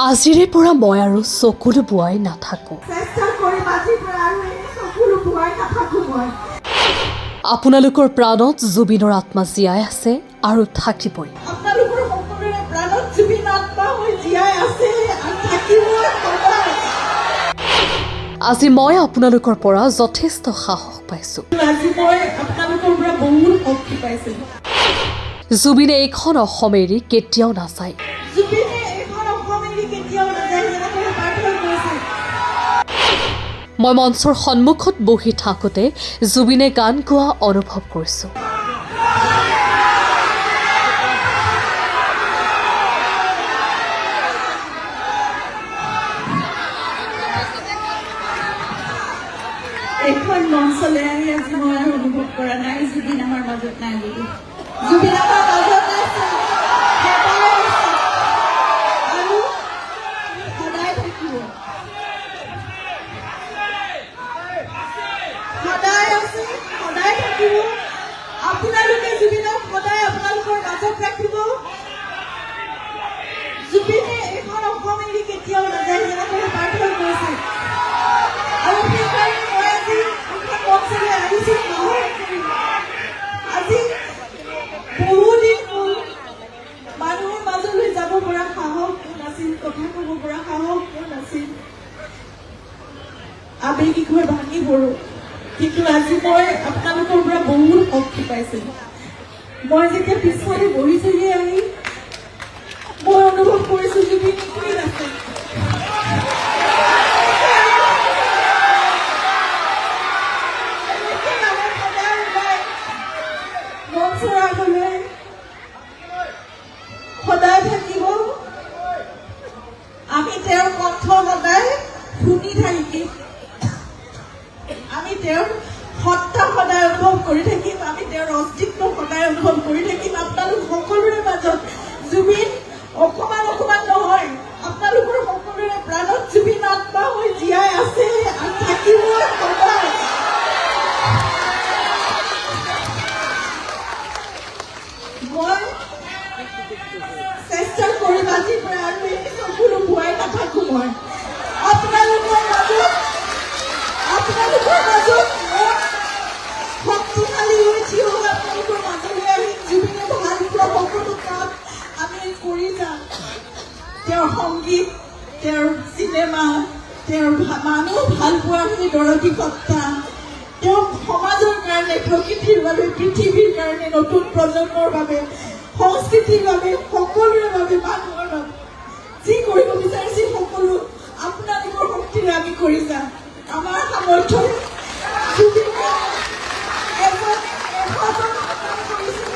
আজিৰে পৰা মই আৰু চকুলো বোৱাই নাথাকোঁ। চেষ্টা কৰিম আজিৰ পৰা আৰু এই চকুলো বোৱাই নাথাকোঁ মই। আপোনালোকৰ প্ৰাণত জুবিনৰ আত্মা জীয়াই আছে আৰু থাকিবই। আপোনালোকৰ সকলোৰে প্ৰাণত জুবিন আত্মা হৈ জীয়াই আছে আৰু থাকিব সদায়। আজি মই আপোনালোকৰ পৰা যথেষ্ট সাহস পাইছোঁ। আজি মই আপোনালোকৰ পৰা বহুত শক্তি পাইছোঁ। জুবিনে এইখন অসম এৰি কেতিয়াও নাযায়। জুবিনে এইখন অসম এৰি কেতিয়াও নাযায়, যেনেকৈ পাৰ্থই কৈছে। মই মঞ্চৰ সন্মুখত বহি থাকোঁতে জুবিনে গান গোৱা অনুভৱ কৰিছোঁ। এইখন মঞ্চলৈ আহি আজি মই আৰু অনুভৱ কৰা নাই জুবিন আমাৰ মাজত নাই বুলি। জুবিন আমাৰ মাজত আছে, সদায় আছে আৰু সদায় থাকিব। সদায় আছে, সদায় থাকিব। আপোনালোকে জুবিনক সদায় আপোনালোকৰ মাজত ৰাখিব। জুবিনে এইখন অসম এৰি কেতিয়াও নাযায়, যেনেকৈ পাৰ্থই কৈছে। আৰু সেইকাৰণে মই আজি এইখন মঞ্চলৈ আহিছোঁ সাহস কৰি। আজি বহুদিন হ'ল, মানুহৰ মাজলৈ যাব পৰা সাহস মোৰ নাছিল, কথা ক'ব পৰা সাহস মোৰ নাছিল, আৱেগিক হৈ ভাঙি পৰো। কিন্তু আজি মই আপোনালোকৰ পৰা বহুত শক্তি পাইছোঁ। মই যেতিয়া পিছফালে বহিছোহি আহি, মই অনুভৱ কৰিছোঁ জুবিন এইখিনিত আছে। এনেকে মানে সদায় ওলাই মঞ্চৰ আগলৈ সদায় থাকিব। আমি তেওঁৰ কণ্ঠ সদায় শুনি থাকিম, আমি তেওঁৰ সত্তা সদায় অনুভৱ কৰি থাকিম, আমি তেওঁৰ অস্তিত্ব সদায় অনুভৱ কৰি থাকিম। আপোনালোক সকলোৰে মাজত জুবিন অকমান অকমান নহয়, আপোনালোকৰ সকলোৰে প্ৰাণত জুবিন আত্মা হৈ জীয়াই আছে আৰু থাকিব সদায়। মই চেষ্টা কৰিম আজিৰ পৰা আৰু এই চকুলো বোৱাই নাথাকোঁ মই। আপোনালোকৰ মাজত মই শক্তিশালী হৈ থিয় হৈ আপোনালোকৰ মাজলৈ আহিম। জুবিনে ভাল পোৱা সকলো কাম আমি কৰি যাম। তেওঁৰ সংগীত, তেওঁৰ চিনেমা, তেওঁৰ মানুহ ভাল পোৱা সেই দৰদী সত্তা, তেওঁ সমাজৰ কাৰণে, প্ৰকৃতিৰ বাবে, পৃথিৱীৰ কাৰণে, নতুন প্ৰজন্মৰ বাবে, সংস্কৃতিৰ বাবে, সকলোৰে বাবে, মানুহৰ বাবে যি কৰিব বিচাৰিছিল সকলো আপোনালোকৰ শক্তিৰে আমি কৰি যাম। আমাৰ সামৰ্থ্য জুবিনে এজনে 100জন সন্মান কৰিছিল,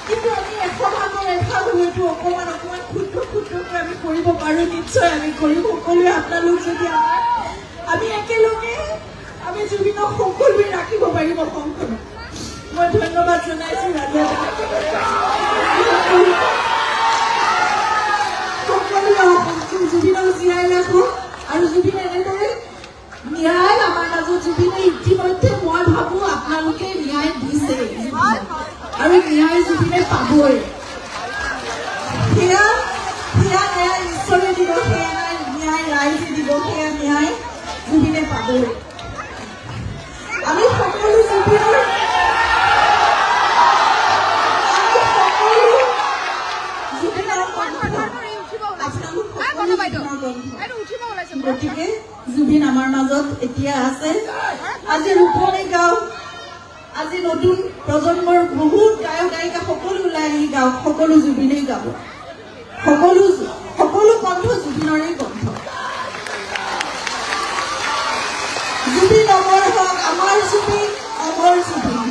কিন্তু আমি 100 ভাগৰ এভাগ হয়তো অকণমান অকণমান ক্ষুদ্ৰ ক্ষুদ্ৰকৈ আমি কৰিব পাৰোঁ, নিশ্চয় আমি কৰিম সকলোৱে। আপোনালোক যদি আমাৰ আমি একেলগে আমি জুবিনক সকলোৱে ৰাখিব পাৰিম অসমখনত। মই ধন্যবাদ জনাইছোঁ ৰাজা। সকলোৱে জুবিনক জীয়াই ৰাখোঁ আৰু জুবিন এনেদৰে ন্যায় আমাৰ মাজত জুবিনে ইতিমধ্যে মই ভাবো আপোনালোকে ন্যায় দিছে আৰু ন্যায় জুবিনে পাবই। সেয়া ন্যায় ঈশ্বৰে দিব, সেয়া ন্যায় ৰাইজে দিব, সেয়া ন্যায় জুবিনে পাবই। আমি সকলো জুবিনৰ, আমি সকলো জুবিনৰ কণ্ঠ, আপোনালোক সকলো জুবিনৰ কণ্ঠ। গতিকে জুবিন আমাৰ মাজত এতিয়া আছে। আজি ৰূপমে গাওক, আজি নতুন প্ৰজন্মৰ বহুত গায়ক গায়িকা সকলো ওলাই আহি গাওক, সকলো জুবিনেই গাব, সকলো কণ্ঠ জুবিনৰেই কণ্ঠ। জুবিন অমৰ হওক, আমাৰ জুবিন, অমৰ জুবিন।